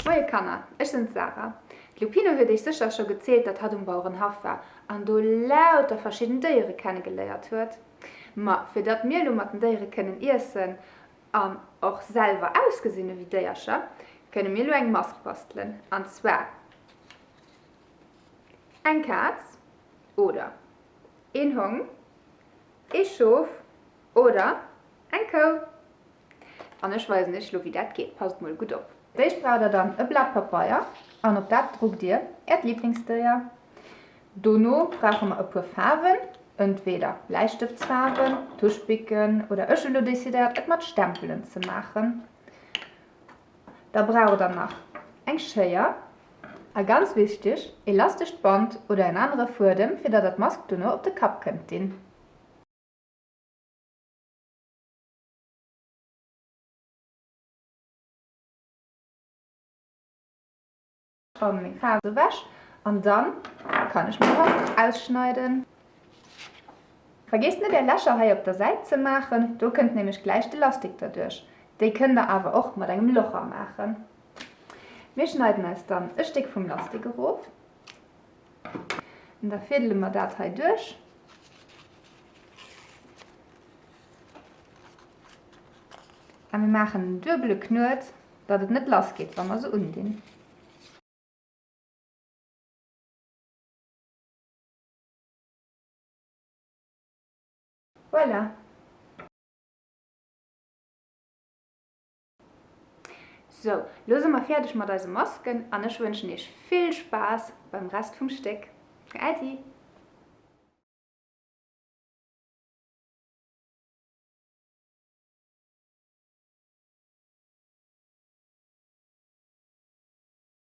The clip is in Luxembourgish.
Moie Kanner, ech sinn d'Sarah. D'Lupino huet iech sécher scho gezielt, datt hatt um Bauerenhaff war an do lauter verschidden Déiere kennegeléiert huet. Ma fir datt mir elo mat den Déiere kënnen iessen an och selwer ausgesinn ewéi Déiercher, kënne mir elo eng Mask bastelen. An zwar eng Kaz oder een Hong, ee Schof oder eng Kou. An ech weisen iech lo wéi dat geet, passt mol gutt op. D'éischt braucht der dann e Blat Papeier an op dat druckt dir äert Liblingsdéier. Dono brauche mer e puer Faarwen, entweder Bläistëftsfaarwen, Tuschbicken oder ech hu lo decidéiert et mat Stempelen ze maachen. Da braucht der nach eng Schéier a ganz wichteg, e lastescht Band oder en anere Fuedem fir datt der d'Mask dono op de Kapp kënnt dinn. Schrauwen meng Faarf ewech an dann kann ech meng Mask ausschneiden. Vergiesst net är Lächer hei op der Säit ze maachen, do kënnt nämlech gläich de Lastik derduerch. Déi kënnt der awer och mat engem Locher maachen. Mir schneiden eis dann e Stéck vum Lastik erof an da fiedele mer dat hei duerch. A mir maachen en duebele Knuet, datt et net lass geet, wa mer se undinn. Voilà! Sou, lo si mer fäerdeg mat eise Masken an ech wënschen iech vill Spaass beim Rest vum Stéck. Äddi!